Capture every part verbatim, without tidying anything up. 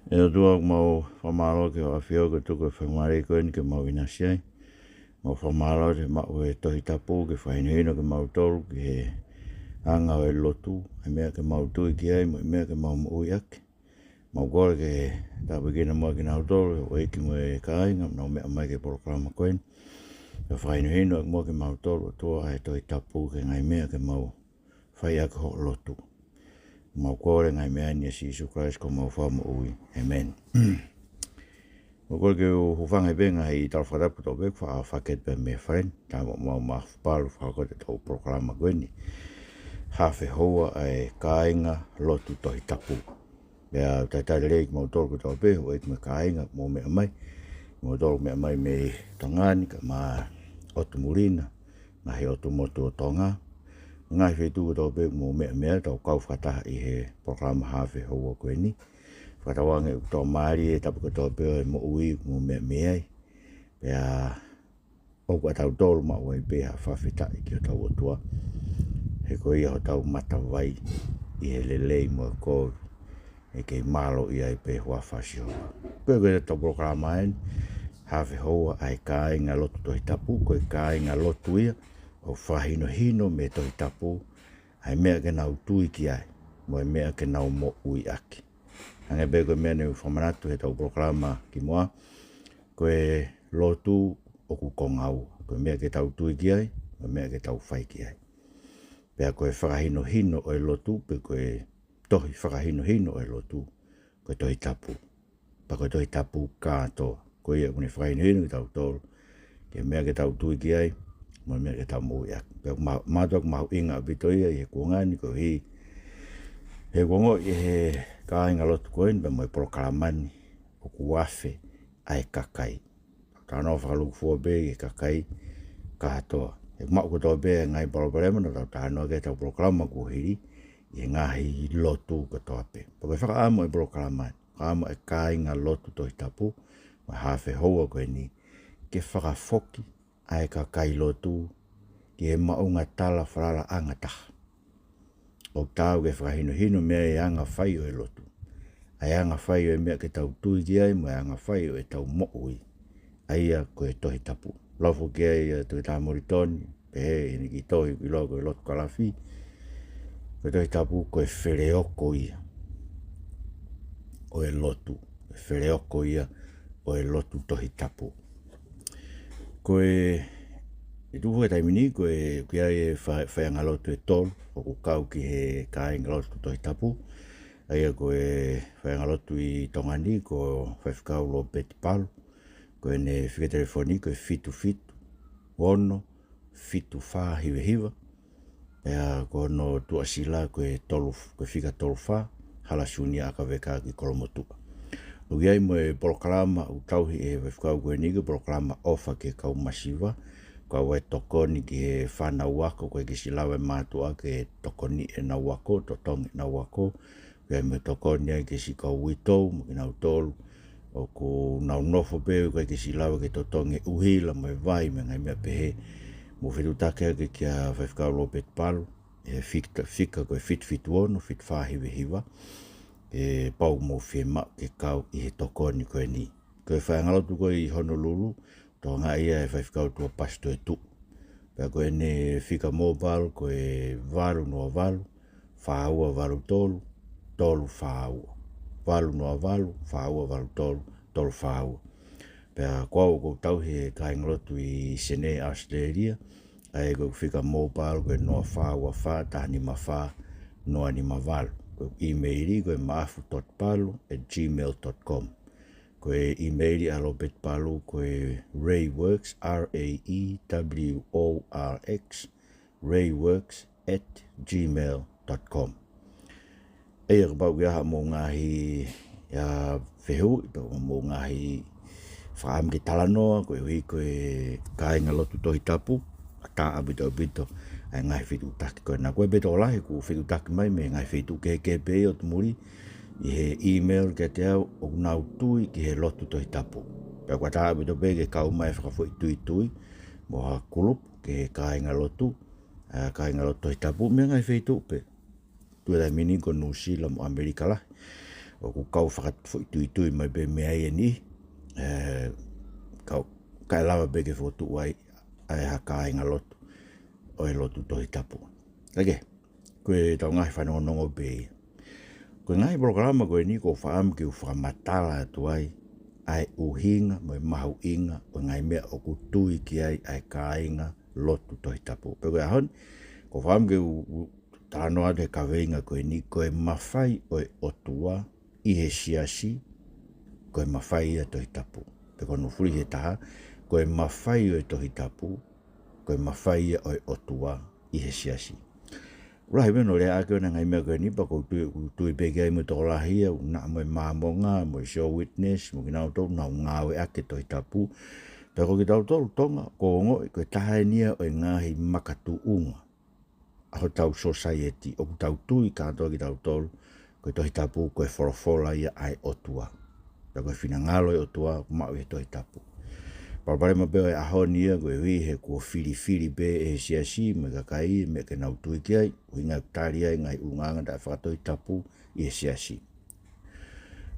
ʻE ʻOtua, ʻoku mau fakamālō ki hoʻo ʻAfio, ko e tuku e faingamālie ko eni ke mau ʻinasi ai. Mau fakamālō he maʻu e Tohi Tapu ke fakahinohino kimautolu ki he anga ʻo e lotu, ʻa e meʻa ke mau tui ki ai, mo e meʻa ke mau moʻui ʻaki. Mau kole ke tāpuekina muʻa kinautolu, ʻa e houʻeiki mo e kāinga, ʻoku nau meʻa mai ki he polokalama ko eni. Ke fakahinohino ʻaki muʻa kimautolu, ʻOtua, ʻa e Tohi Tapu ki he ngaahi meʻa ke mau fai ʻaki hoʻo lotu. Mau kole e ngaahi meʻa ni ʻia Sīsū Kalaisi ko homau Fakamoʻui. ʻĒmeni. ʻOku ou kole ke u hūfanga pē he ngaahi tala fakatapu kotoa pē, faʻa fakahoko pē mei fale ni, tā mo mau mafu palu fakahoko ʻetau polokalama ko eni. Haafe houa ʻa e kāinga lotu Tohi Tapu. Pea talitali lelei kimoutolu kotoa pē, houʻeiki mo e kāinga, mou meʻa mai. Kimoutolu meʻa mai mei Tonga ni, kae ʻumaʻā ʻOtu Muli na, ngaahi ʻotu motu ʻo Tonga. Ngaahi feituʻu kotoa pē mou meʻa mai, tau kau fakataha ʻi he polokalama haafe houa ko eni. Fakatauange ʻoku tō mālie e tapa kotoa pē ʻo e moʻui ʻoku mou meʻa mai ai. Pea ʻoku ʻatautolu maʻu ai pē ha fakafetaʻi ki hotau ʻOtua. He ko ia hotau matavai ʻi he lelei mo e kovi, ʻe kei mālō ai pē he huafa ʻo Sihova. Ko e, ko ʻetau polokalama eni, haafe houa ʻa e kāinga lotu Tohi Tapu, ko e kāinga lotu ia ʻoku fakahinohino mei he Tohi Tapu ʻa e meʻa ke nau tui ki ai, mo e meʻa ke nau moʻui ʻaki. Hangē pē ko e meʻa naʻá ku fakamanatu heʻetau polokalama kimuʻa, ko e lotu ʻoku konga ua, ko e meʻa ke tau tui ki ai, mo e meʻa ke tau fai ki ai. Pea ko e fakahinohino ʻo e lotu, pe ko e tohi fakahinohino ʻo e lotu, ko e Tohi Tapu. Pea ko e Tohi Tapu kātoa, ko ia ʻoku ne fakahinohino kitautolu ki he meʻa ke tau tui ki ai, mo e meʻa ke tau moʻui ʻaki. Pea ʻoku ma-, mātuʻaki mahuʻinga ʻaupito ia ʻi he kuonga ni, koeʻuhi he kuo ongoʻi ʻe he kāinga lotu ko eni, pea mo e polokalama ni, ʻoku afe ʻa e kakai. Talanoa fakalūkufua pē ki he kakai kātoa. ʻE maʻu kotoa pē e ngaahi palopalema naʻa tau talanoa ki ai heʻetau polokalama kuo hili, ʻi he ngaahi lotu kotoa pē. Pea ko e fakaʻamu e polokalama, fakaʻamu e kāinga lotu Tohi Tapu, mo e haafe houa ko eni, ke fakafoki ʻa e kakai lotu ki he maʻuʻanga tala falalaʻanga taha. ʻOku taau ke fakahinohino mei ai e anga fai ʻo e lotu, ʻa e anga fai ʻo e meʻa ke tau tui ki ai, mo e anga fai ʻo ʻetau moʻui, ʻa ia ko e Tohi Tapu. Lau foki ai ʻa Toketā Molitoni, pehē ʻi heʻene kiʻi tohi ʻoku ʻiloa ko e Lotukalafi, ko e Tohi Tapu ko e feleoko ia ʻo e lotu, ko e feleoko ia ʻo e lotu Tohi Tapu. Ko e, ʻi he tuʻu he taimi ni, ko e, ʻoku ʻi ai e fa-, faiʻanga lotu ʻe tolu ʻoku kau ki he kāinga lotu Tohi Tapu. ʻA ia ko e faiʻanga lotu ʻi Tonga ni, ko Faifekau Lōpeti Palu, ko ʻene fika telefoni ko e fitu fitu ono fitu fā hiva hiva. Pea ko hono tuʻasila ko e tolu, ko e fika tolu fā, Hala Siunia ʻAkaveka ki Kolomotuʻa. ʻOku ʻi ai mo e polokalama ʻoku tauhi ʻe he faifekau ko eni, ko e polokalama ʻOfa ki he Kau Masiva, kau ai e tokoni ki he fānau ako, ʻoku ʻikai ke siʻi lava e mātuʻa ke tokoniʻi ʻenau ako, totongi ʻenau ako, ʻoku ʻi ai mo e tokoni ai ki he siʻi kau uitou mo kinautolu ʻoku nau nofo pē ʻoku ʻikai ke siʻi lava ke totongi e ʻuhila mo e vai mo e ngaahi meʻa pehē. Mou fetuʻutaki ʻaki kia Faifekau Lōpeti Palu, ʻi he fik-, fika ko e fitu fitu ono fitu fā hiva hiva, ke pau mou fiemaʻu ke kau ʻi he tokoni ko eni. Ko e faiʻanga lotu ko ē ʻi Honolulu, tokangaʻi ia ʻe he Faifekau Tuʻapasi Toetuʻu. Pea ko ʻene fika mobile ko e valu noa valu, fā ua valu tolu, tolu fā ua. Valu noa valu, fā ua valu tolu, tolu fā ua. Pea ko au ʻoku ou tauhi e kāinga lotu ʻi Senē, Australia, ʻa ia ko e fika mobile ko e noa fā ua fā, taha nima fā, noa nima valu. Ko e email ko e maafu dot palu at gmail dot com. Ko e email ʻa Lōpeti Palu ko e Rayworks, R A E W O R X, rayworks at gmail dot com. ʻA ia kapau ʻoku ʻi ai haʻamou ngaahi fehuʻi, pe ko hoʻomou ngaahi fakaʻamu ke talanoa, koeʻuhi ko e kāinga lotu Tohi Tapu, ʻatā ʻaupito ʻaupito ʻa e ngaahi fetuʻutaki ko ena. Ko e pē tokolahi ʻoku fetuʻutaki mai mei he ngaahi feituʻu kehekehe pē ʻi ʻOtu Muli, ʻi he email kiate au, ʻoku nau tui ki he lotu Tohi Tapu. Pea ʻoku ʻatā ʻaupito pē ke kau mai e fakafoʻituitui mo ha kulupu ki he kāinga lotu, ʻa e kāinga lotu Tohi Tapu mei he ngaahi feituʻu pē. Tuʻu he taimi ni ko Nuʻusila mo ʻAmelika lahi. ʻoku kau fakafoʻituitui mai pē mei ai eni, ē, kau, kae lava pē ke fokotuʻu ai ʻa e ha kāingalotu ʻo e lotu Tohi Tapu. Kae kehe, ko ʻetau ngaahi fanongonongo pē ia. Ko e ngaahi polokalama ko eni ʻoku ou fakaʻamu ke u fakamatala atu ai ʻa e ʻuhinga mo e mahuʻinga ʻo e ngaahi meʻa ʻoku tui ki ai ʻa e kāingalotu Tohi Tapu. Pea ko e ʻaho ni, ʻoku ou fakaʻamu ke u, u talanoa atu he kaveinga ko eni, ko e mafai ʻo e ʻOtua ʻi he siasi, ko e mafai ia ʻo e Tohi Tapu. Pe ko hono fuli he taha, ko e mafai ʻo e Tohi Tapu, ko e mafai ia ʻo e ʻOtua ʻi he siasi. ʻOku lahi pē hono lea ʻaki ʻo e ngaahi meʻa ko eni, pea ʻoku ou tui, ʻoku ou tui pē ki ai mo e tokolahi ia, ʻoku nau maʻu mo e Māmonga, mo e Jehovah's Witness, mo kinautolu ʻoku nau ngāueʻaki e Tohi Tapu. Pea ko kitautolu Tonga, ʻoku ou ongoʻi ko e taha eni ia ʻo e ngaahi makatuʻunga ʻa hotau society, ʻoku tau tui kātoa kitautolu, ko e Tohi Tapu, ko e folofola ia ʻa e ʻOtua. Pea ko e finangalo ʻo e ʻOtua, ʻoku maʻu ʻi he Tohi Tapu. Palopalema pē ʻo e ʻaho ni ia, koeʻuhi he kuo filifili pē ʻe he siasi mo e kakai, meʻa ke nau tui ki ai, ʻuhinga ʻoku tali ai e ngaahi ʻulungaanga taʻefakatohitapu ʻi he siasi.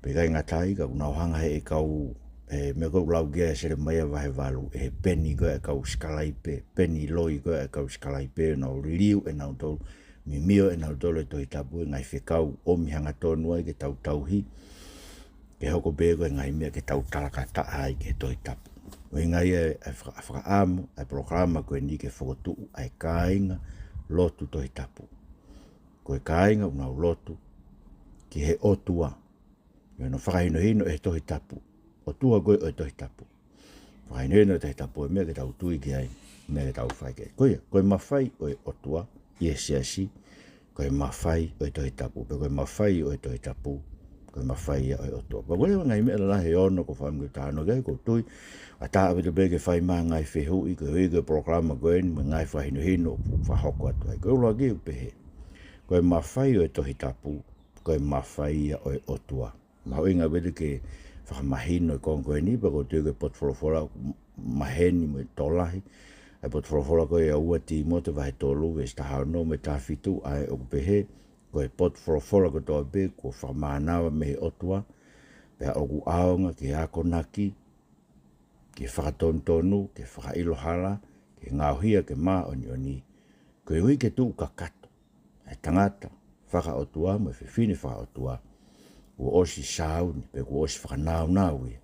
Pea ʻikai ngata ai, ka ʻoku nau hanga ʻe he kau, ē, meʻa ko ē ʻoku lau ki ai ʻa Selemaia vahe valu, ʻe he peni ko ē ʻa e kau sikalaipe, peni loi ko ē ʻa e kau sikalaipe, ʻo nau liliu ʻe nautolu, mimio ʻe nautolu e Tohi Tapu, e ngaahi fekau ʻomi hangatonu ai ke tau tauhi, ke hoko pē ko e ngaahi meʻa ke tau talangataʻa ai ki he Tohi Tapu. ʻUhinga ia e faka-, fakaʻamu ʻa e polokalama ko eni ke fokotuʻu ʻa e kāingalotu Tohi Tapu. Ko e kāinga ʻoku nau lotu ki he ʻOtua. Mo hono fakahinohino ʻe he Tohi Tapu. ʻOtua ko ē ʻo e Tohi Tapu. Fakahinohino ʻe he Tohi Tapu e meʻa ke tau tui ki ai, meʻa ke tau fai ki ai. Ko ia, ko e mafai ʻo e ʻOtua ʻi he siasi, ko e mafai ʻo e Tohi Tapu. Pea ko e mafai ʻo e Tohi Tapu, ko e mafai ia ʻo e ʻOtua. Pea ko e ngaahi meʻa lalahi ʻe ono ʻoku ou fakaʻamu ke u talanoa ki ai, ʻoku ou tui ʻoku ʻatā ʻaupito pē ke fai mai ha ngaahi fehuʻi, koeʻuhi ko e polokalama ko eni, mo e ngaahi fakahinohino ʻoku fakahoko atu ai. Ko e ʻuluaki ʻoku pehē, ko e mafai ʻo e Tohi Tapu, ko e mafai ia ʻo e ʻOtua. Mahuʻinga ʻaupito ke fakamahino e konga ko eni, pea ʻoku ou tui ko e potu folofola ʻoku maheni mo e tokolahi, ʻa e potu folofola ko ia ʻa ua Tīmote vahe tolu, veesi taha ono mo e taha fitu, ʻa ē ʻoku pehē, ko e potu folofola kotoa pē kuo fakamānava mei he ʻOtua, pea ʻoku ʻaonga ki he akonaki, ki he fakatonutonu, ki he fakaʻilo hala, ki he ngaohi ʻa e māʻoniʻoni, koeʻuhi ke tuʻu kakato ʻa e tangata fakaʻotua mo e fefine fakaʻotua kuo ʻosi sāuni, pe kuo ʻosi fakanāunau ia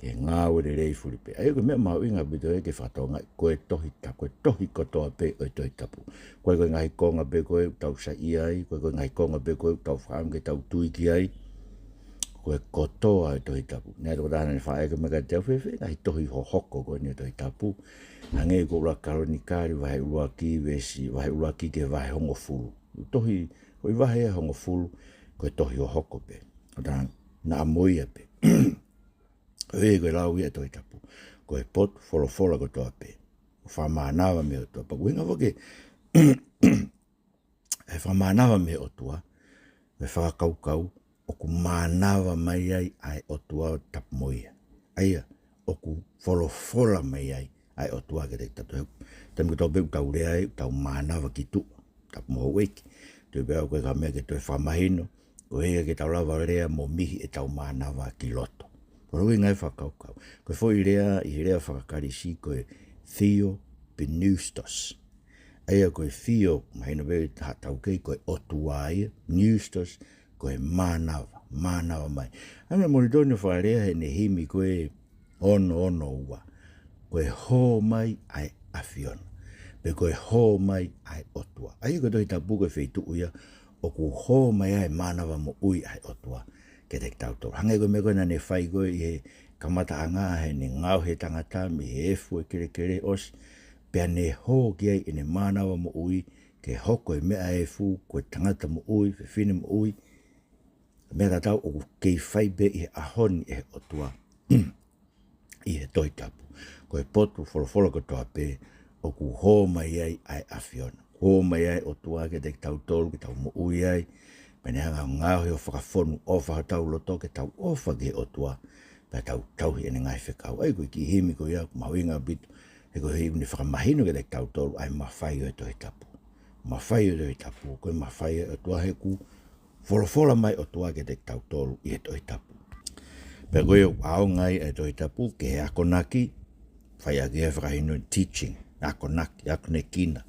ki he ngāue lelei fulipē. ʻA ia ko e meʻa mahuʻinga ʻaupito ia ke fakatokangaʻi, ko e Tohi Ta-, ko e tohi kotoa pē ʻo e Tohi Tapu. ʻIkai ko e ngaahi konga pē ko ē ʻoku tau saiʻia ai, ʻikai ko e ngaahi konga pē ko ē ʻoku tau fakaʻamu ke tau tui ki ai, ko e kotoa ʻo e Tohi Tapu. Naʻe ʻi ai e tokotaha naʻá ne faʻa ʻeke mai kiate au, fēfē e ngaahi tohi hohoko ko eni ʻo e Tohi Tapu? Hangē ko e ʻUluaki Kalonikali vahe ʻuluaki, veesi vahe ʻuluaki ki he vahe hongofulu. Tohi, ko e vahe ia ʻe hongofulu, ko e tohi hohoko pē. ʻO tā naʻa mo ia pē. Ko e, ko e lau ia ʻa e Tohi Tapu. Ko e potu folofola kotoa pē kuo fakamānava mei he ʻOtua. Pea ko e ʻuhinga foki ʻa e fakamānava mei he ʻOtua, mo e fakakaukau ʻoku mānava mai ai ʻa e ʻOtua ʻo tapu mo ia. ʻA ia, ʻoku folofola mai ai ʻa e ʻOtua kiate kitautolu. Taimi kotoa pē ʻoku tau lea ai, ʻoku tau mānava ki tuʻa. Tapu mo houʻeiki. Tui pē au ko e ka meʻa ke toe fakamahino, ko e ʻai ke tau lava lea mo mihi ʻetau mānava ki loto. Ko e ʻuhinga ia e fakakaukau. Ko e foʻi lea ʻi he lea faka-Kalisi ko e theopneustos. ʻA ia ko e theo, mahino pē ʻe he taha taukei, ko e ʻOtua ia, pneustos, ko e mānava, mānava mai. ʻA ia mo Molitoni ʻo fakalea heʻene himi ko e ono ono ua. Ko e hō mai ʻa e ʻAfiona. Pe ko e hō mai ʻa e ʻOtua. ʻA ia ko e Tohi Tapu ko e feituʻu ia ʻoku hō mai ai e mānava moʻui ʻa e ʻOtua kiate kitautolu. Hangē ko e meʻa ko ē naʻá ne fai ko ē ʻi he kamataʻanga heʻene ngaohi e tangata mei he efu ʻo e kelekele ʻosi. Pea ne hō ki ai ʻene mānava moʻui ke hoko e meʻa efu, ko e tangata moʻui, fefine moʻui. Meʻa tatau ʻoku kei fai pē ʻi he ʻaho ni ʻe he ʻOtua ʻi he Tohi Tapu. Ko e potu folofola kotoa pē ʻoku hō mai ai ʻa e ʻAfiona. Hō mai ai e ʻOtua kiate kitautolu, ke tau moʻui ai. Pea ne hanga ʻo ngaohi ʻo fakafonu ʻofa hotau loto ke tau ʻofa ki he ʻOtua. Pea tau tauhi ʻene ngaahi fekau. ʻA ia ko e kiʻi himi ko ia, ʻoku mahuʻinga ʻaupito. He ko e himi ʻoku ne fakamahino kiate kitautolu ʻa e mafai ʻo e Tohi Tapu. Mafai ʻo e Tohi Tapu, ko e mafai ʻo e ʻOtua he ʻoku Folofola mai ʻOtua kiate kitautolu ʻi he Tohi Tapu. Pea ko e ʻaonga ia ʻa e Tohi Tapu ki he akonaki, fai ʻaki e fakahinohino, teaching, akonaki, akonekina,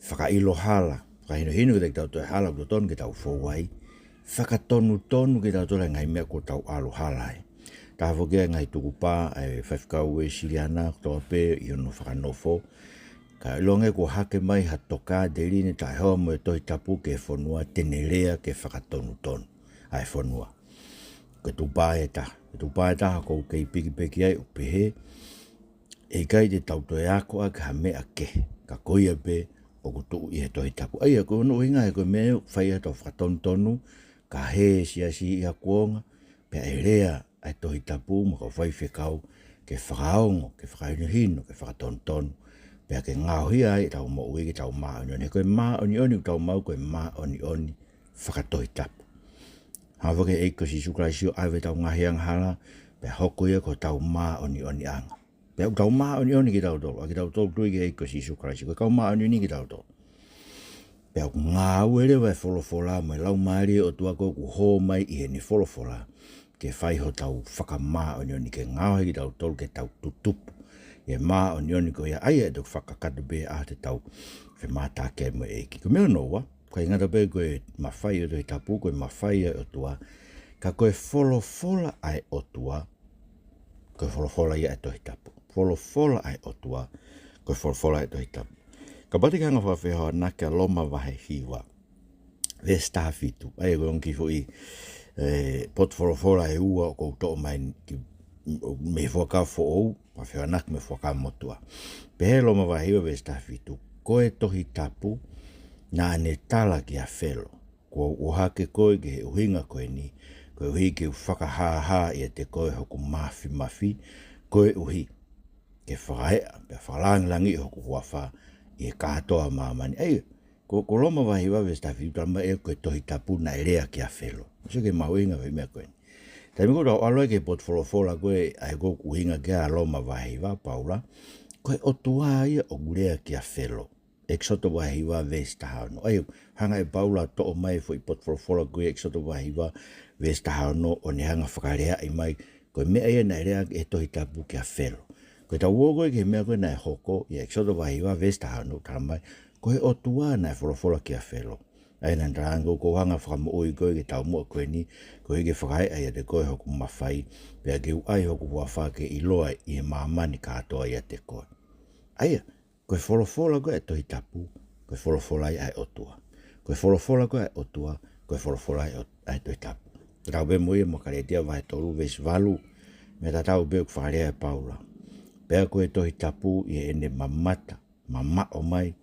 fakaʻilo hala, fakahinohino kiate kitautolu e hala ʻoku totonu ke tau fou ai, fakatonutonu kitautolu he ngaahi meʻa kuo tau ʻalu hala ai. Taha foki e ngaahi tukupā ʻa e faifekau Uēsiliana kotoa pē ʻi hono fakanofo. Ka ʻilonga kuo hake mai ha tokāteline taʻehoa mo e Tohi Tapu ki he fonua, te ne lea ke fakatonutonu ʻa e fonua. Ko e tukupā ʻe taha. Ko e tukupā ʻe taha ʻoku ou kei pikipiki ai ʻo pehē, ʻe ʻikai te tau toe ako ʻaki ha meʻa kehe, ka ko ia pē ʻoku tuʻu ʻi he Tohi Tapu. ʻA ia ko hono ʻuhinga he ko e meʻa ʻoku fai ai ʻetau fakatonutonu, ka hē e siasi ʻi ha kuonga, pea ʻe lea ʻa e Tohi Tapu mo e kau faifekau ke fakaongo, ke fakahinohino, ke fakatonutonu, pea ke ngaohi ai ʻetau moʻui ke tau māʻoniʻoni. He ko e māʻoniʻoni ʻoku tau maʻu ko e māʻoniʻoni fakatohitapu. Hanga foki ʻe he ʻEiki ko Sīsū Kalaisi ʻo ʻave ʻetau ngaahi angahala, pea hoko ia ko hotau māʻoniʻoniʻanga. Pea ʻoku tau māʻoniʻoni kitautolu, ʻa kitautolu tui ki he ʻEiki ko Sīsū Kalaisi, ko e kau māʻoniʻoni kitautolu. Pea ʻoku ngāue leva e folofola mo e Laumālie ʻo e ʻOtua ko ē ʻoku hō mai ʻi heʻene folofola ke fai hotau fakamāʻoniʻoni, ke ngaohi kitautolu ke tau tutupu ʻi he māʻoniʻoni ko ia, ʻa ia ʻe toki fakakakato pē ʻa ʻetau femātaaki mo e ʻEiki. Ko e meʻa hono ua, ʻikai ngata pē ko e mafai ʻo e Tohi Tapu, ko e mafai ʻo e ʻOtua, ka ko e folofola ʻa e ʻOtua, ko e folofola ia ʻa e Tohi Tapu. Folofola ʻa e ʻOtua, ko e folofola ʻa e Tohi Tapu. Kapau te ke hanga ʻo fakafehoanaki ʻa Loma vahe hiva, veesi taha fitu. ʻA ia ko e ongo kiʻi foʻi, e, potu folofola ʻe ua ʻoku ou toʻo mai ki, mei he Fuakava Foʻou, fakafehoanaki mo e Fuakava Motuʻa. Pehē Loma vahe hiva veesi taha fitu: Ko e Tohi Tapu naʻa ne tala kia Felo, kuo u ʻohake koe ki he ʻuhinga ko eni, koeʻuhi ke u fakahāhā ʻiate koe hoku māfimafi, koeʻuhi ke fakaeʻa pea fakalāngilangiʻi hoku huafa ʻi he kātoa ʻo māmani. ʻA ia, ko, ko Loma vahe hiva veesi taha fitu, tala mai ʻe ia ko e Tohi Tapu naʻe lea kia Felo. Sio ki he mahuʻinga ʻo e meʻa ko eni. Taimi ko ē ʻoku tau ʻalu ai ki he potu folofola ko ē, ʻa ia ʻoku ʻuhinga ki ai ʻa Loma vahe hiva ʻa Paula, ko e ʻOtua ia ʻoku lea kia Felo. ʻEkisoto vahe hiva veesi taha ono. ʻA ia, hanga ʻe Paula ʻo toʻo mai e foʻi potu folofola ko ē ʻi ʻEkisoto vahe hiva veesi taha ono ʻo ne hanga ʻo fakaleaʻi mai ko e meʻa ia naʻe lea ʻaki ʻe he Tohi Tapu kia Felo. Ko ʻetau ō ko ē ki he meʻa ko ē naʻe hoko ʻi ʻEkisoto vahe hiva veesi taha ono, tala mai, ko e ʻOtua naʻe folofola kia Felo. ʻA ia naʻa ne talaange, ʻoku ou hanga ʻo fakamoʻui koe ki he taumuʻa ko eni, koeʻuhi ke fakaeʻa ʻiate koe hoku mafai, pea ke u ʻai hoku huafa ke ʻiloa ʻi he māmani kātoa ʻiate koe. ʻA ia, ko e folofola ko ē ʻa e Tohi Tapu, ko e folofola ia ʻa e ʻOtua. Ko e folofola ko ē ʻa e ʻOtua, ko e folofola ʻa e ʻOt-, ʻa e Tohi Tapu. Tatau pē mo ia mo Kalētia vahe tolu veesi valu, meʻa tatau pē ʻoku fakalea ʻe Paula. Pea ko e Tohi Tapu ʻi heʻene mamata mamaʻo mai,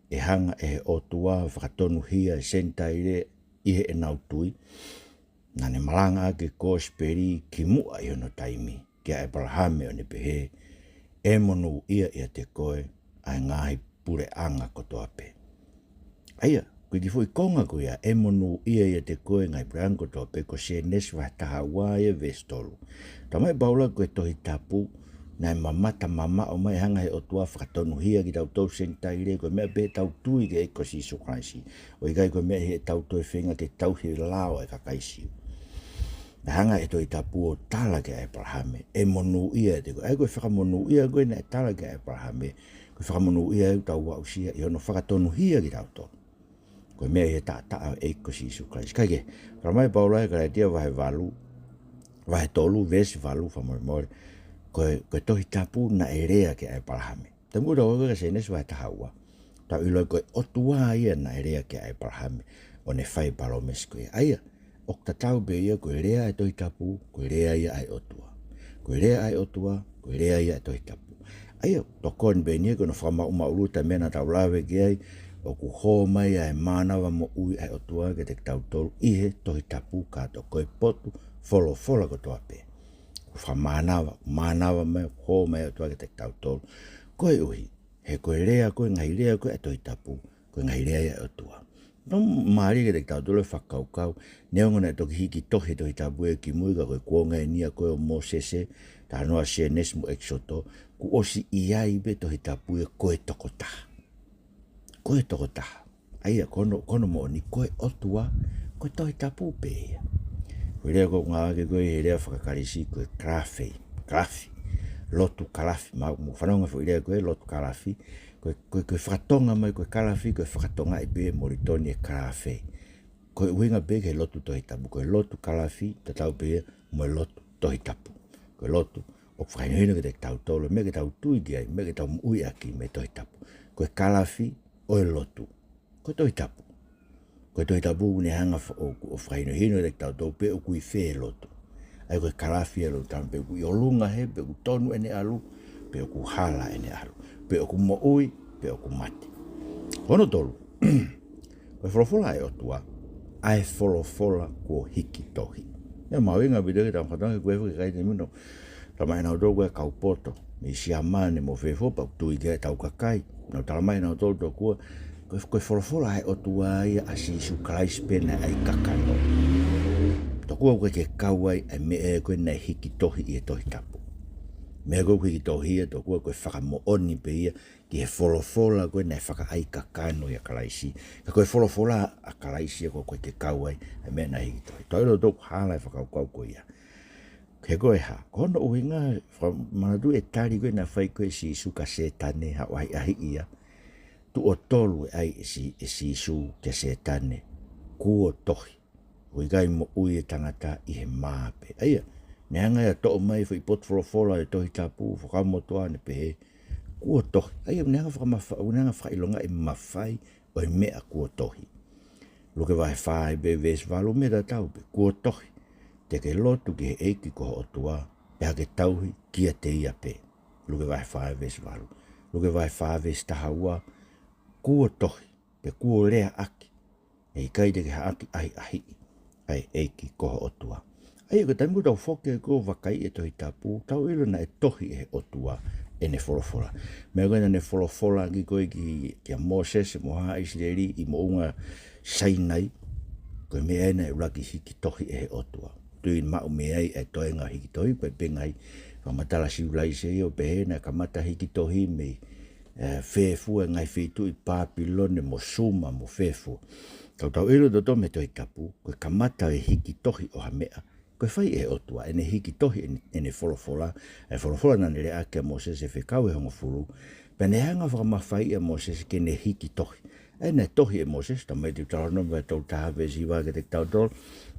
ʻe hanga ʻe he ʻOtua ʻo fakatonuhia e Senitaile ʻi heʻenau tui, naʻa ne malangaʻaki e kosipeli kimuʻa ʻi hono taimi, kia ʻĒpalahame, ʻo ne pehē, ʻe monūʻia ʻiate koe ʻa e ngaahi puleʻanga kotoa pē. ʻA ia, ko e kiʻi foʻi konga ko ia, ʻe monūʻia ʻiate koe ngaahi puleʻanga kotoa pē, ko Sēnesi vahe taha ua ia veesi tolu. Tala mai ʻe Paula ko e Tohi Tapu naʻe mamata mamaʻo mai, hanga ʻe he ʻOtua ʻo fakatonuhia kitautolu Senitaile, ko e meʻa pē ʻetau tui ki he ʻEiki ko Sīsū Kalaisi. ʻOku ʻikai ko e meʻa ʻi heʻetau toe feinga ke tauhi e lao ʻa e kakai Siu. Naʻe hanga ʻe he Tohi Tapu ʻo tala kia ʻĒpalahame, ʻe monūʻia ʻiate koe. ʻA ia ko e fakamonūʻia ko ē naʻe tala kia ʻĒpalahame, ko e fakamonūʻia ʻoku tau aʻusia ʻi hono fakatonuhia kitautolu. Ko e meʻa ʻi he taʻataʻa ʻo e ʻEiki ko Sīsū Kalaisi. Kae kehe, tala mai ʻe Paula ʻi Kalētia vahe valu, vahe tolu, veesi valu, fakamolemole, ko e, ko e Tohi Tapu naʻe lea kia ʻĒpalahame. Taimi ko ē ʻoku tau ō ki he Sēnesi vahe taha ua, tau ʻilo ko e ʻOtua ia naʻe lea kia ʻĒpalahame, ʻo ne fai e palōmesi ko ia. ʻA ia, ʻoku tatau pē ia, ko e lea ʻa e Tohi Tapu, ko e lea ia ʻa e ʻOtua. Ko e lea ʻa e ʻOtua, ko e lea ia ʻa e Tohi Tapu. ʻA ia, tokoni pē eni ia ki hono fakamaʻumaʻuluta e meʻa naʻa tau lave ki ai, ʻoku hō mai ʻa e mānava moʻui ʻa e ʻOtua kiate kitautolu ʻi he Tohi Tapu kātoa, ko e potu folofola kotoa pē. ʻOku fakamānava, mānava mai, hō mai ʻa e ʻOtua kiate kitautolu. Koeʻuhi, he ko e lea ko ē, ngaahi lea ko ē ʻa e Tohi Tapu, ko e ngaahi lea ia ʻa e ʻOtua. Naʻe mālie kiate kitautolu e fakakaukau, neongo naʻe toki hiki tohi e Tohi Tapu ia kimui, ka ko e kuonga eni ia ko ē ʻo Mōsese, talanoa Sēnesi mo ʻEkisoto, kuo ʻosi ʻi ai pē Tohi Tapu ia ko e tokotaha. Ko e tokotaha. ʻA ia, ko hono, ko hono moʻoni, ko e ʻOtua, Ko e Tohi Tapu pē ia. Ko e lea ʻoku ngāueʻaki ko ē he lea faka-Kalisi ko e kalafi, kalafi, lotu kalafi, mou fanongo he foʻi lea ko e lotu kalafi, ko e, ko e, ko e faka-Tonga mai ko e kalafi, ko e faka-Tongaʻi pē Moulitoni e kalafi. Ko e ʻuhinga pē ki he lotu Tohi Tapu, ko e lotu kalafi, tatau pē ia mo e lotu Tohi Tapu. Ko e lotu ʻoku fakahinohino kiate kitautolu, meʻa ke tau tui ki ai, meʻa ke tau moʻui ʻaki mei he Tohi Tapu. Ko e kalafi ʻo e lotu ko e Tohi Tapu. Ko e Tohi Tapu ʻoku ne hanga fa-, ʻo, ʻo fakahinohino kiate kitautolu pe ʻoku ʻi fē e lotu. ʻA ia ko e kalafi e lotu, pe ʻoku ʻi ʻolunga hē, pe ʻoku tonu ʻene ʻalu, pe ʻoku hala ʻene ʻalu, pe ʻoku moʻui, pe ʻoku mate. Hono tolu, ko e folofola ʻa e ʻOtua, ʻa e folofola kuo hiki tohi. ʻE mahuʻinga pē ke tau fakatokangaʻi ko e fakakai te mino. Talamai ʻe nautolu ko e kau poto, mei Siamane mo fē fua, pea ʻoku tui ki ai ʻetau kakai. Nau talamai ʻe nautolu tokua, ko e, ko e folofola ʻa e ʻOtua ia ʻa Sīsū Kalaisi pē naʻe ʻai kakano. Tokua ʻoku ʻikai ke kau ai ʻa e meʻa ko ē naʻe hiki tohi ʻi he Tohi Tapu. Meʻa ko ē ʻoku hiki tohi ia tokua ko e fakamoʻoni pē ia ki he folofola ko ē naʻe fakaʻai kakano ʻia Kalaisi. Ka ko e folofola ʻa Kalaisi ia ʻoku ʻikai ke kau ai ʻa e meʻa naʻe hiki tohi. Tau ʻilo tokua hala e fakakaukau ko ia. He ko e hā, ko hono ʻuhinga, fakamanatu e tali ko ē naʻe fai ko ē ʻe Sīsū kia Sētane, haʻu ʻahiʻahiʻi ia. Tuʻo tolu e ʻai ʻe Sī-, ʻe Sīsū kia Sētane, kuo tohi. ʻOku ʻikai moʻui e tangata ʻi he mā pē. ʻA ia, ne hanga ia ʻo toʻo mai foʻi potu folofola ʻo e Tohi Tapu, Fuakava Motuʻa, ne pehē, kuo tohi. ʻA ia, ne hanga fakamafa-, ne hanga fakaʻilongaʻi e mafai ʻo e meʻa kuo tohi. Luke vahe fā pē veesi valu, meʻa tatau pē, kuo tohi. Te ke lotu ki he ʻEiki ko ho ʻOtua, pea ke tauhi kiate ia pē. Luke vahe fā veesi valu. Luke vahe fā veesi taha ua, kuo tohi, pe kuo leaʻaki. ʻE ʻikai te ke haʻaki ʻahiʻahiʻi ʻa e ʻEiki ko ho ʻOtua. ʻA ia, ko e taimi ʻoku tau foki ai ʻo vakai e Tohi Tapu, tau ʻilo naʻe tohi ʻe he ʻOtua ʻene folofola. Meʻa ko ē naʻa ne folofola ki ko ē ki, kia Mōsese mo haʻa ʻIsileli ʻi Moʻunga Sainai, ko e meʻa ia naʻe ʻuluaki hiki tohi ʻe he ʻOtua. Tui maʻu mei ai e toenga hiki tohi, pea pehē ngaahi fakamatala sivilaise ʻo pehē naʻe kamata hiki tohi mei, ē, fē fua e ngaahi feituʻu ʻi Pāpilone mo Suma mo fē fua. Ka ʻoku tau ʻilo tautolu mei he Tohi Tapu, ko e kamata e hiki tohi ʻo ha meʻa, ko e fai ʻe he ʻOtua, ʻene hiki tohi ʻene, ʻene folofola, e folofola naʻa ne lea kia Mōsese he Fekau ʻe Hongofulu, pea ne hanga fakamafaiʻi ʻa Mōsese ke ne hiki tohi. ʻA ia naʻe tohi ʻe Mōsese, talamai ʻe Teutalōnome vahe tolu taha veesi hiva kiate kitautolu,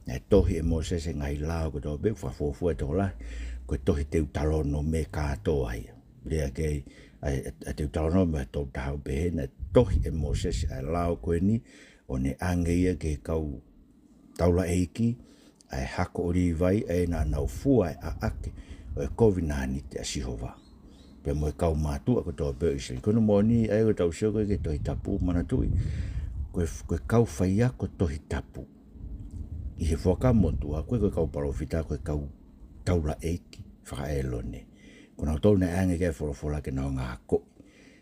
naʻe tohi ʻe Mōsese e ngaahi lao kotoa pē, fakafuofua e tokolahi, ko e tohi Teutalōnome kātoa ia. Lea ki ai ʻa, ʻa, ʻa Teutalōnome vahe tolu taha ʻo pehē naʻe tohi ʻe Mōsese ʻa e lao ko eni, ʻo ne ʻange ia ki he kau taulaʻeiki, ʻa e hako ʻo Līvai, ʻa ia naʻa nau fua e ʻaʻake ʻo e kovinānite ʻa Sihova pea mo e kau mātuʻa kotoa pē ʻo ʻIsileli. Ko hono moʻoni, ʻa ia ʻoku tau sio ko ē ki he Tohi Tapu, manatuʻi, ko e, ko e kau faiako Tohi Tapu ʻi he Fuakava Motuʻa, ʻoku ʻikai ko e kau palōfita, ko e kau taulaʻeiki faka-ʻĒlone. Ko nautolu naʻe ʻange ki ai e folofola ke nau ngāueʻaki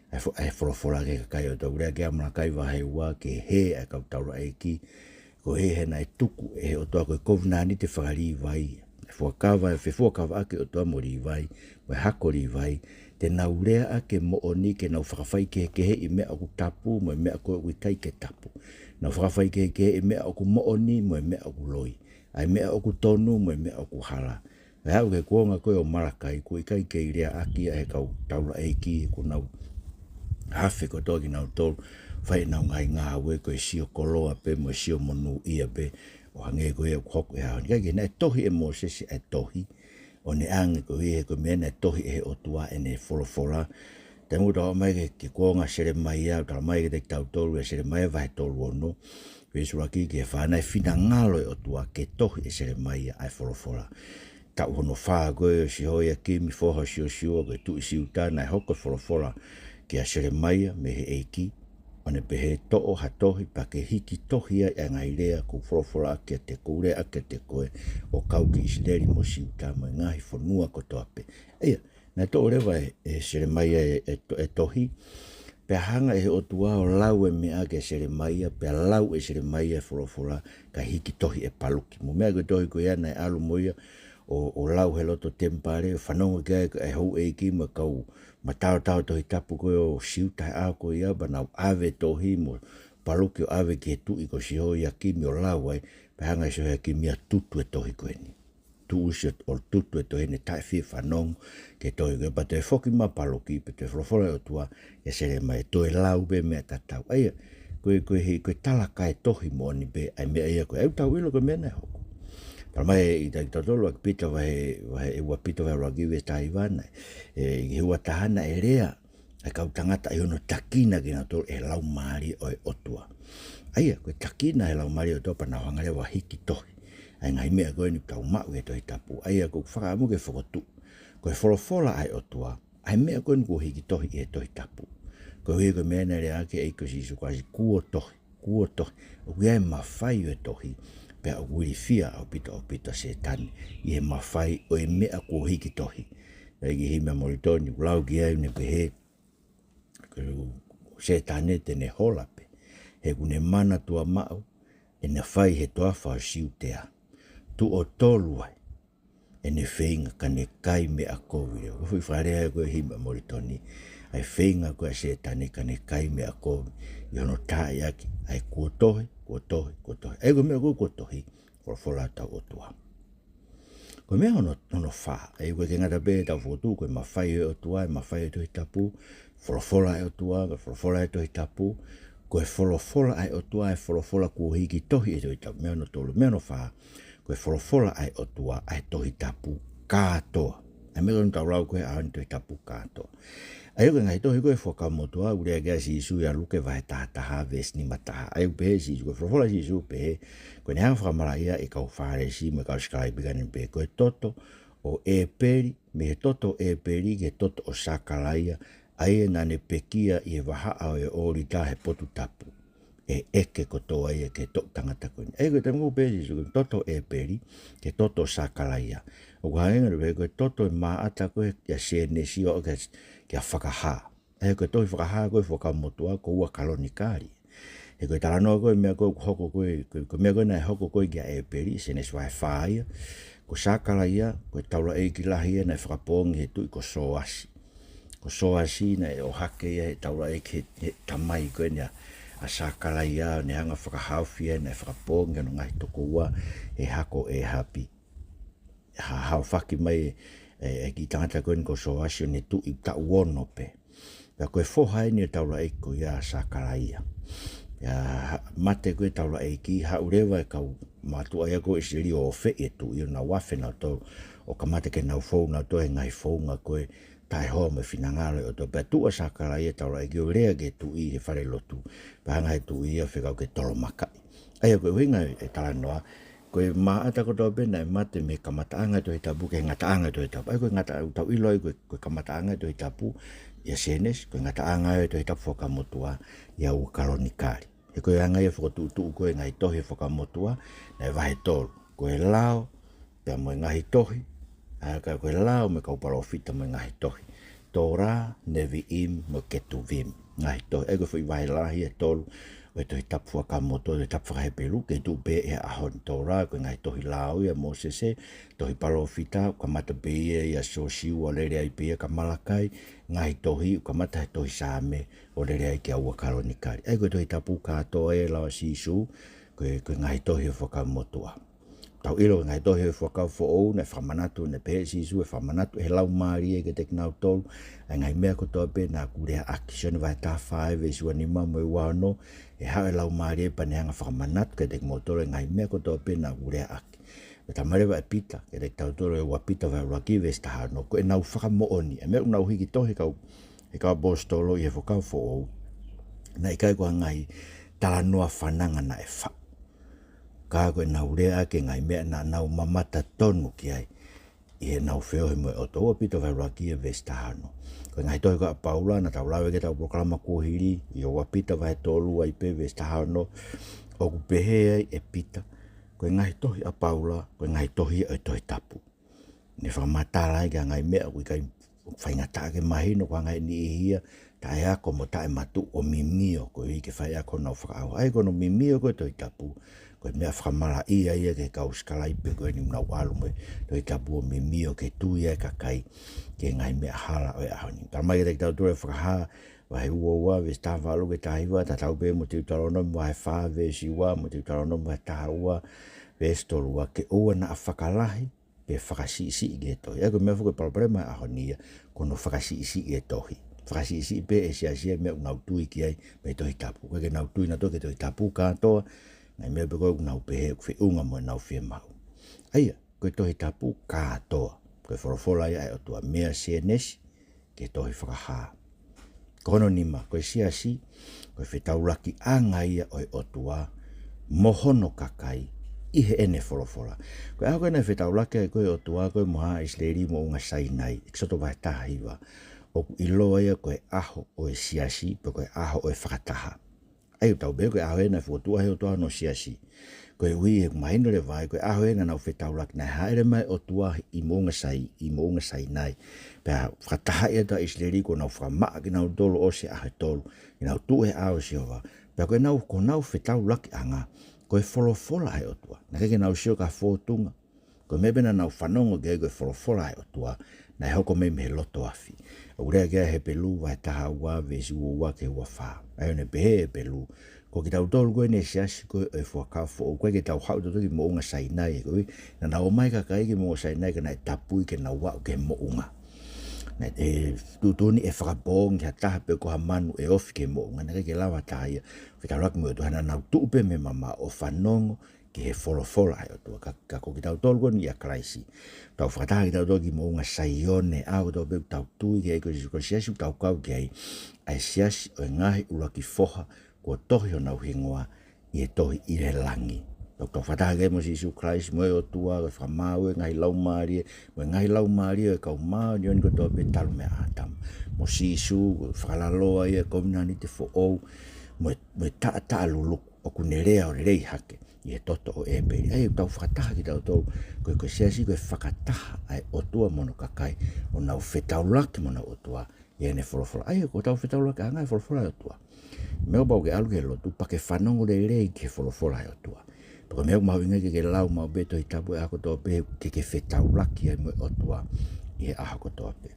ʻa e fo-, ʻa e folofola ki he kakai ʻo e ʻOtua. Lea ki ai ʻa Malakai vahe ua, ki he hē ʻa e kau taulaʻeiki, ko e hē naʻe tuku ʻe he ʻOtua ko e kovinānite faka-Līvai. ʻA e fuakava, ʻa e fefuakavaʻaki ʻa e ʻOtua mo Līvai, mo e hako ʻo Līvai, te nau leaʻaki e moʻoni ke nau fakafaikehekeheʻi e meʻa ʻoku tapu mo e meʻa ko ē ʻoku ʻikai ke tapu. Nau fakafaikehekeheʻi e meʻa ʻoku moʻoni mo e meʻa ʻoku loi. ʻA e meʻa ʻoku tonu mo e meʻa ʻoku hala. ʻE aʻu ki he kuonga ko ē ʻo Malakai, ʻoku ʻikai kei leaʻaki ia ʻe he kau taulaʻeiki, kuo nau afe kotoa kinautolu, fai ʻenau ngaahi ngāue ko e sio koloa pē mo e sio monūʻia pē, ʻo hangē ko ia ʻoku hoko he ʻaho ni. Ka ʻoku ʻikai ke, naʻe tohi ʻe Mōsese ʻa e tohi, ʻo ne ʻange ko ia he ko e meʻa naʻe tohi ʻe he ʻOtua ʻene folofola. Taimi ʻoku tau aʻu mai ki he, ki he kuonga ʻo Selemaia, ʻoku talamai kiate kitautolu ʻia Selemaia vahe tolu ono, veesi ʻuluaki ki he fā, naʻe finangalo e ʻOtua ke tohi ʻe Selemaia ʻa e folofola. Taʻu hono fā ko ē ʻo Sihoiakimi foha ʻo Siosiua ko e tuʻi Siuta, naʻe hoko e folofola kia Selemaia mei he ʻEiki, ʻo ne pehē, toʻo ha tohi pea ke hiki tohi ai ʻa e ngaahi lea kuo u folofola ʻaki kiate, kuo u lea ʻaki kiate koe, ʻo kau ki ʻIsileli mo Siuta mo e ngaahi fonua kotoa pē. ʻA ia, naʻe toʻo leva ʻe, ʻe Selemaia e, e to-, e tohi, pea hanga ʻe he ʻOtua ʻo lau e meʻa kia Selemaia, pea lau ʻe Selemaia e folofola, kae hiki tohi ʻe Paluki. Mo e meʻa ko e tohi ko ia naʻe ʻalu mo ia ʻo, ʻo lau he loto temipale, ʻo fanongo ki ai e houʻeiki mo e kau mataotao Tohi Tapu ko ē ʻo Siuta he ʻaho ko ia, pea nau ʻave e tohi mo Paluki ʻo ʻave ki he tuʻi ko Sihoiakimi ʻo lau ai, Pea hanga ʻe Sihoiakimi ʻo tutu e tohi ko eni. Tuʻusi ʻo tutu e tohi, ne taʻe fie fanongo ki he tohi ko ē, pea toe foki mai Paluki, pea toe folofola e ʻOtua kia Selemaia, toe lau pē meʻa tatau. ʻA ia, ko e, ko e hei, ko e tala kae tohi moʻoni pē ʻa e meʻa ia ko ē. ʻOku tau ʻilo ko e meʻa naʻe hoko. Talamai ʻe kitautolu ʻaki Pita vahe, vahe ua Pita vahe ʻuluaki veesi taha hiva naʻe, ʻe, ʻi he ua taha naʻe lea ʻa e kau tangata ʻi hono takina kinautolu ʻe he Laumālie ʻo e ʻOtua. ʻA ia, ko e takina ʻe he Laumālie ʻo e ʻOtua pea nau hanga leva ʻo hiki tohi ʻa e ngaahi meʻa ko eni ʻoku tau maʻu ʻi he Tohi Tapu. ʻA ia, ʻoku ou fakaʻamu ke fokotuʻu, ko e folofola ʻa e ʻOtua ʻa e meʻa ko eni kuo hiki tohi ʻi he Tohi Tapu. Koeʻuhi ko e meʻa naʻe lea ʻaki ʻe he ʻEiki ko Sīsū Kalaisi, kuo tohi, kuo tohi. ʻOku ʻi ai e mafai ʻo e tohi, pea ʻoku ilifia ʻaupito, ʻaupito ʻa Sētane ʻi he mafai ʻo e meʻa kuo hiki tohi. Naʻe ʻi ai e himi ʻa Molitoni ʻoku lau ki ai, ne pehē, ko Sētane te ne hola pē, he ʻoku ne mana tuʻa maʻu ʻene fai he toafa ʻo Siutea. Tuʻo tolu ai ʻene feinga ka ne kai meʻa kovi leva. Ko e foʻi fakalea ko ē himi ʻa Molitoni, ʻa e feinga ko ē ʻa Sētane ka ne kai meʻa kovi ʻi hono taaʻi ʻaki ʻa e kuo tohi, kuo tohi, kuo tohi. ʻA ia ko e meʻa ko ē kuo tohi, folofola ʻa hotau ʻOtua. Ko e meʻa hono, hono fā, ʻa ia ʻoku ʻikai ke ngata pē ʻetau fokotuʻu, ko e mafai ʻo e ʻOtua, e mafai ʻo e Tohi Tapu, folofola ʻa e ʻOtua, ko e folofola ʻa e Tohi Tapu, ko e folofola ʻa e ʻOtua, e folofola kuo hiki tohi ʻi he Tohi Tapu. Meʻa hono tolu, meʻa hono fā, ko e folofola ʻa e ʻOtua, ʻa e Tohi Tapu kātoa. ʻA ia meʻa ko eni ʻoku tau lau ko ē he ʻaho ni, Tohi Tapu kātoa. ʻA ia ko e ngaahi tohi ko ē Fuakava Motuʻa, ʻoku lea ki ai ʻa Sīsū ʻia Luke vahe taha taha veesi nima taha. ʻA ia ʻoku pehē ʻe Sīsū, ko e folofola ʻa Sīsū pehē, ko ʻene hanga ʻo fakamalaʻia e kau Fālesi mo e kau sikalaipe ki ai, ne pehē, ko e toto ʻo ʻĒpeli, mei he toto ʻo ʻĒpeli ki he toto ʻo Sakalaia, ʻa ia naʻa ne pekia ʻi he vahaʻa ʻo e ʻōlita he potu tapu, ʻe ʻeke kotoa ia ki he toʻu tangata ko eni. ʻA ia ko e taimi ʻoku pehē ʻe Sīsū ko e toto ʻo ʻĒpeli ki he toto ʻo Sakalaia, ʻoku hangē ʻoku pehē ko e toto ʻo e maʻata ko ē ʻia Sēnesi ʻo aʻu ki he, ki he Fakahā. ʻA ia ko e tohi Fakahā ko ē Fuakava Motuʻa, ko Ua Kalonikali. He ko e talanoa ko ē meʻa ko ē ʻoku hoko ko ē, ko e, ko e meʻa ko ē naʻe hoko ko ē kia ʻĒpeli, Sēnesi vahe fā ia. Ko Sakalaia, ko e taulaʻeiki lahi ia naʻe fakapoongi he tuʻi ko Sōasi. Ko Sōasi naʻe ʻohake ia he taulaʻeiki, he, he tamai ko eni ʻa, ʻa Sakalaia, ne hanga ʻo fakahaofi ia, naʻe fakapoongi hono ngaahi tokoua he hako ʻo ʻĒhapi. Ha-, haofaki mai e, e kiʻi tangata ko eni ko Sōasi ʻo ne tuʻi taʻu ono pē. Pea ko e foha eni ʻo e taulaʻeiki ko ia ʻa Sakalaia. Pea ha-, mate ko ē taulaʻeiki, haʻu leva e kau mātuʻa ia ko ē ʻIsileli ʻo ʻofeʻi e tuʻi, ʻo nau afe nautolu, ʻo kamata ke nau fou nautolu he ngaahi founga ko ē taʻehoa mo e finangalo ʻo e ʻOtua. Pea tuʻu ʻa Sakalaia taulaʻeiki ʻo lea ki he tuʻi he falelotu. Pea hanga ʻe he tuʻi ia ʻo fekau ke tolomakaʻi. ʻA ia ko e ʻuhinga e talanoa, ko e maʻata kotoa pē naʻe mate mei he kamataʻanga ʻo e Tohi Tapu ki he ngataʻanga ʻo e Tohi Tapu. ʻA ia ko e ngata-, ʻoku tau ʻilo ai ko e, ko e kamataʻanga ʻo e Tohi Tapu ʻia Sēnesi, ko e ngataʻanga ʻo e Tohi Tapu Fuakava Motuʻa ʻia Ua Kalonikali. He ko e anga ia e fokotuʻutuʻu ko ē e ngaahi tohi Fuakava Motuʻa, naʻe vahe tolu. Ko e lao, pea mo e ngaahi tohi, ʻa ia ka ko e lao mo e kau palōfita mo e ngaahi tohi. Torah, Nevi'im, mo e Ketuvim, ngaahi tohi. ʻA ia ko e foʻi vahe lahi ʻe tolu ʻo e Tohi Tapu Fuakava Motuʻa, Tohi Tapu faka-Hepelū, kei tuʻu pē he ʻaho ni. Torah, ko e ngaahi tohi lao ia ʻa Mōsese, tohi palōfita, ʻoku kamata pē ia ʻia Siosiua ʻo lele ai pē ia kia Malakai, ngaahi tohi, ʻoku kamata he tohi Saame ʻo lele ai kia Ua Kalonikali. ʻA ia ko e Tohi Tapu kātoa ʻa e lau ʻa Sīsū, ko e, ko e ngaahi tohi ʻo e Fuakava Motuʻa. Tau ʻilo ko e ngaahi tohi ʻo e Fuakava Foʻou, naʻe fakamanatu, naʻe pehē ʻe Sīsū ʻe fakamanatu ʻe he Laumālie kiate kinautolu ʻa e ngaahi meʻa kotoa pē naʻa ku lea ʻaki. Sione vahe taha fā veesi ua nima mo e ua ono, ʻe haʻu e Laumālie pea ne hanga ʻo fakamanatu kiate kimoutolu e ngaahi meʻa kotoa pē naʻa ku lea ʻaki. Pea talamai leva ʻe Pita kiate kitautolu ʻi he ua Pita vahe ʻuluaki veesi taha ono, ko ʻenau fakamoʻoni, ʻa e meʻa ʻoku nau hiki tohi ʻe he kau, ʻe he kau ʻaposetolo ʻi he Fuakava Foʻou, naʻe ʻikai ko ha ngaahi talanoa fananga naʻe faʻu. Ka ko ʻenau lea ʻaki e ngaahi meʻa naʻa nau mamata tonu ki ai ʻi heʻenau feohi mo e ʻOtua. Ua Pita vahe ʻuluaki ia veesi taha ono. Ko e ngaahi tohi ko ē ʻa Paula naʻa tau lau ki heʻetau polokalama kuo hili, ʻi he ua Pita vahe tolu ai pē veesi taha ono, ʻoku pehē ai ʻe Pita, ko e ngaahi tohi ʻa Paula, ko e ngaahi tohi ʻo e Tohi Tapu. Ne fakamatala ai ki he ngaahi meʻa ʻoku ʻikai, faingataʻa ke mahino, ko e ngaahi niʻihi ia taʻeako mo taʻematuʻu ʻo mimio, koeʻuhi ke faiako honau fakaʻauha. ʻA ia ko hono mimio ko ē e Tohi Tapu, ko e meʻa fakamalaʻia ia ki he kau sikalaipe ko eni ʻoku nau ʻalu mo e Tohi Tapu ʻo mimio ke tui ai e kakai ki he ngaahi meʻa hala ʻo e ʻaho ni. Talamai kiate kitautolu ʻe Fakahā vahe ua ua veesi taha valu ki he taha hiva, tatau pē mo Teutalōnome vahe fā veesi ua, mo Teutalōnome vahe taha ua, Veesi tolu ua, ke ʻoua naʻa fakalahi pe fakasiʻisiʻi ki he tohi. ʻA ia ko e meʻa foki ko e palopalema he ʻaho ni ia, ko hono fakasiʻisiʻi e tohi. Fakasiʻisiʻi pē ʻe he siasi ia e meʻa ʻoku nau tui ki ai mei he Tohi Tapu. ʻOku ʻikai ke nau tui nautolu ki he Tohi Tapu kātoa, ngaahi meʻa pē ko ē ʻoku nau pehē ʻoku feʻunga mo ʻenau fiemaʻu. ʻA ia, ko e Tohi Tapu kātoa, ko e folofola ia ʻa e ʻOtua mei he Sēnesi ki he Tohi Fakahā. Ko hono nima, ko e siasi, ko e fetaulakiʻanga ia ʻo e ʻOtua mo hono kakai ʻi heʻene folofola. Ko e ʻaho ko ē naʻe fetaulaki ai ko ē ʻOtua ko ē mo haʻa ʻIsileli ʻi Moʻunga Sainai, ʻEkisoto vahe taha hiva, ʻoku ʻiloa ia ko e ʻaho ʻo e siasi, pe ko e ʻaho ʻo e fakataha. ʻA ia ʻoku tau pehē ko e ʻaho ē naʻe fokotuʻu ai ʻe he ʻOtua hono siasi. Koeʻuhi he ʻoku mahino leva ai ko e ʻaho ē naʻa nau fetaulaki, naʻe hāʻele mai e ʻOtua ʻi Moʻunga Sai-, ʻi Moʻunga Sainai. Pea fakatahaʻi atu ʻa ʻIsileli, kuo nau fakamaʻa kinautolu ʻosi he ʻaho ʻe tolu, ke nau tuʻu he ʻao ʻo Sihova. Pea ko ʻenau, ko honau fetaulakiʻanga, ko e folofola ʻa e ʻOtua. Naʻe ʻikai ke nau sio ki ha fōtunga. Ko e meʻa pē naʻa nau fanongo ki ai ko e folofola ʻa e ʻOtua, naʻe hoko mai mei he loto afi. ʻOku lea ki ai ʻa Hepelū vahe taha ua, veesi ua ua ki he ua fā. ʻA ia ʻoku ne pehē ʻe Hepelū, ko kitautolu ko eni e siasi ko ē ʻo e Fuakava Foʻou, ʻoku ʻikai ke tau haʻu tautolu ki Moʻunga Sainai, koeʻuhi naʻa nau ō mai e kakai ki Moʻunga Sainai ka naʻe tapui ke nau aʻu ki he moʻunga. Naʻe, ʻe tuʻutuʻuni ʻe fakapoongi ha taha pe ko ha manu ʻe ofi ki he moʻunga, naʻe ʻikai ke lava ha taha ia fetaulaki mo e ʻOtua, naʻa nau tuʻu pē mei he mamaʻo ʻo fanongo ki he folofola ʻa e ʻOtua. Ka, ka ko kitautolu ko eni ʻia Kalaisi, tau fakataha kitautolu ki Moʻunga Saione, ʻa ia ko ʻetau pē ʻoku tau tui ki ai, ko e siasi ʻoku tau kau ki ai, ʻa e siasi ʻo e ngaahi ʻuluaki foha kuo tohi honau hingoa ʻi he tohi ʻi he langi. Tau, tau fakataha ki ai mo Sīsū Kalaisi, mo e ʻOtua, ko e fakamaau ʻo e ngaahi laumālie, mo e ngaahi laumālie ʻo e kau māʻoniʻoni kotoa pē talu mei ʻĀtama. Mo Sīsū, ko e fakalaloa ia ʻo e kovinānite foʻou, mo e, mo e taʻataʻa luluku ʻoku ne lea ʻo lelei hake ʻi he toto ʻo ʻĒpeli. ʻA ia ʻoku tau fakataha kitautolu, ko e, ko e siasi ko e fakataha ʻa e ʻOtua mo hono kakai, ʻo nau fetaulaki mo honau ʻOtua ʻi heʻene folofola. ʻA ia ko ʻetau fetaulakiʻanga e folofola ʻa e ʻOtua. Meʻa ʻoku pau ke ʻalu ki he lotu pea ke fanongo lelei ki he folofola ʻa e ʻOtua. Pea ko e meʻa ʻoku mahuʻinga ke ke lau maʻu pē Tohi Tapu he ʻaho kotoa pē ke ke fetaulaki ai mo e ʻOtua ʻi he ʻaho kotoa pē.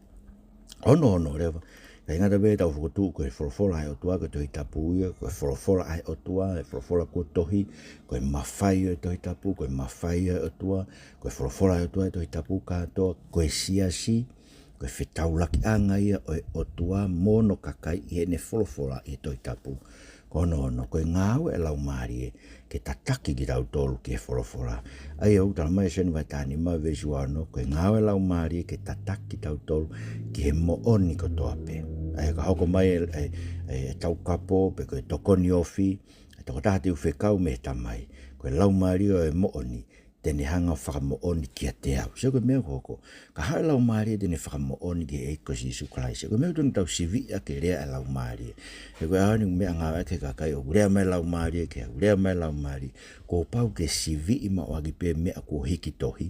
Ono, ono leva, ʻikai ngata pē heʻetau fokotuʻu ko e folofola ʻa e ʻOtua, ko e Tohi Tapu ia, ko e folofola ʻa e ʻOtua, e folofola kuo tohi, ko e mafai ʻo e Tohi Tapu, ko e mafai ʻo e ʻOtua, ko e folofola ʻa e ʻOtua e Tohi Tapu kātoa, ko e siasi, ko e fetaulakiʻanga ia ʻo e ʻOtua mo hono kakai ʻi heʻene folofola ʻi he Tohi Tapu. Ko hono ono, ko e ngāue ʻa e Laumālie ke tataki kitautolu ki he folofola. ʻA ia ʻoku talamai ʻe Sione vahe taha nima veesi ua ono, ko e ngāue ʻa e Laumālie ke tataki kitautolu ki he moʻoni kotoa pē. ʻA ia ka hoko mai e, e, e, e taukapo pe ko e tokoni ofi, e tokotaha te u fekau mei he Tamai, ko e Laumālie ʻo e moʻoni, te ne hanga ʻo fakamoʻoni kiate au. Sio ko e meʻa ʻoku hoko. Ka haʻu e Laumālie te ne fakamoʻoni ki he ʻEiki ko Sīsū Kalaisi. Ko e meʻa ʻoku totonu ke tau siviʻi ʻaki e lea ʻa e Laumālie. He ko e ʻaho ni meʻangāueʻaki ʻe he kakai ʻoku lea mai e Laumālie, ke lea mai e Laumālie. Kuo pau ke siviʻi maʻu ʻaki pē meʻa kuo hiki tohi.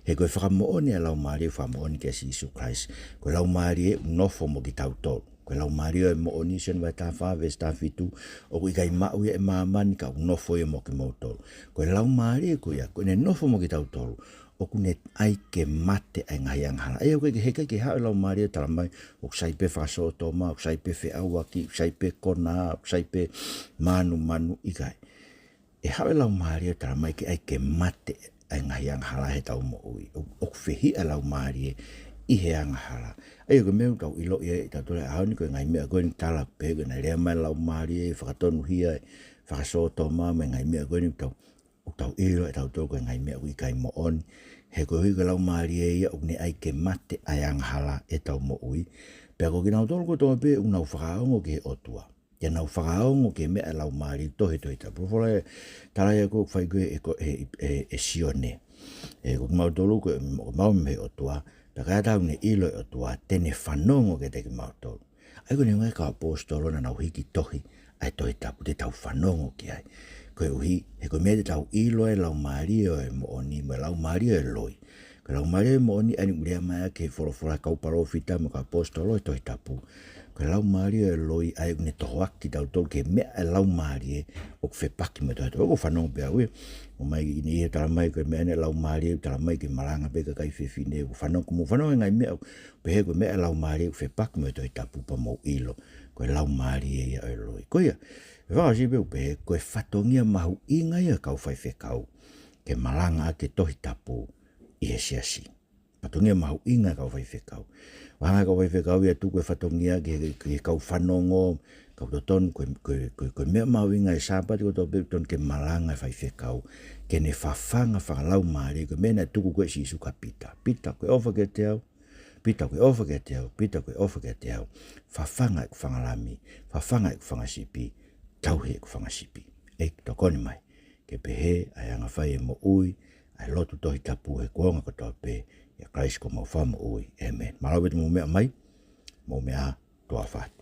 He ko e fakamoʻoni ʻa e Laumālie, fakamoʻoni kia Sīsū Kalaisi. Ko e Laumālie ʻoku nofo mo kitautolu. Ko e Laumālie ʻo e moʻoni, Sione vahe taha fā veesi taha fitu, ʻoku ʻikai maʻu ia ʻe māmani ka ʻoku nofo ia mo kimoutolu. Ko e Laumālie ko ia, ko ʻene nofo mo kitautolu, ʻoku ne ʻai ke mate ʻa e ngaahi angahala. ʻA ia ʻoku ʻikai ke, heʻikai ke haʻu e Laumālie ʻo talamai, ʻoku sai pē fakasōtoma, ʻoku sai pē feʻauaki, ʻoku sai pē konā, ʻoku sai pē mānumanu, ʻikai. ʻE haʻu e Laumālie ʻo talamai ke ʻai ke mate ʻa e ngaahi angahala heʻetau moʻui. ʻO, ʻoku fehiʻa e Laumālie ʻi he angahala. ʻA ia ko e meʻa ʻoku tau ʻiloʻi ai ʻe tautolu he ʻaho ni ko e ngaahi meʻa ko eni tala pē ko ē naʻe lea mai e Laumālie, fakatonuhia e fakasōtoma mo e ngaahi meʻa ko eni ʻoku tau, ʻoku tau ʻilo ʻe tautolu ko e ngaahi meʻa ʻoku ʻikai moʻoni. He koeʻuhi ko e Laumālie ia ʻoku ne ʻai ke mate ʻa e angahala heʻetau moʻui. Pea ko kinautolu kotoa pē ʻoku nau fakaongo ki he ʻOtua, te nau fakaongo ki he meʻa ʻa e Laumālie, tohi, Tohi Tapu. Folofola ē, tala ia ʻoku fai ko ē ʻe, ko ē, ʻe, ʻe, ʻe Sione. ʻE, ko kimautolu ko e, ko e maʻu mei he ʻOtua, pea ka ʻi ai ha taha ʻoku ne ʻilo e ʻOtua, te ne fanongo kiate kimautolu. ʻA ia ko e ʻuhinga e kau ʻaposetolo naʻa nau hiki tohi ʻa e Tohi Tapu, te tau fanongo ki ai. Koeʻuhi, he ko e meʻa te tau ʻilo ai e Laumālie ʻo e moʻoni, mo e laumālie ʻo e loi. Ko e laumālie ʻo e moʻoni ʻa eni ʻoku lea mai ʻaki ʻe he folofola, kau palōfita mo e kau ʻaposetolo he Tohi Tapu. Ko e laumālie ʻo e loi ʻa ia ʻoku ne tohoaki kitautolu ki he meʻa ʻa e Laumālie ʻoku fepaki mo e Tohi Tapu. ʻOku ou fanongo pē au ia. ʻOmai ʻi he talamai ko e meʻa ʻa e Laumālie, talamai ke malanga pē kakai fefine. ʻOku ou fanongo, ʻoku ou fanongo he ngaahi meʻa ʻoku pehē ko e meʻa ʻa e Laumālie ʻoku fepaki mo e Tohi Tapu pea mou ʻilo. Ko e laumālie ia ʻo e loi. Ko ia, ʻe fakaʻosi pē ʻoku pehē, ko e fatongia mahuʻinga ia ʻa e kau faifekau. ke malanga ʻaki e Tohi Tapu ʻi he siasi. Fatongia mahuʻinga e kau faifekau. Hanga e kau faifekau ia ʻo tuku e fatongia ki he, ki he kau fanongo, kau totonu, ko e, ko e, ko e, ko e meʻa mahuʻinga he Sāpate kotoa pē totonu ke malanga e faifekau, ke ne fafanga fakalaumālie, ko e meʻa naʻe tuku ko ē ʻe Sīsū kia Pita. Pita, ko e ʻofa kiate au. Pita, ko e ʻofa kiate au. Pita, ko e ʻofa kiate au. Fafanga ʻeku fanga lami. Fafanga ʻeku fanga sipi. Tauhi ʻeku fanga sipi. ʻEiki, tokoni mai ke pehē ʻa e anga fai e moʻui ʻa e lotu Tohi Tapu he kuonga kotoa pē, ʻia Kalaisi ko homau Fakamoʻui. ʻĒmeni. Mālō ʻaupito hoʻomou meʻa mai, mou meʻa ā, tuʻa ʻofa atu.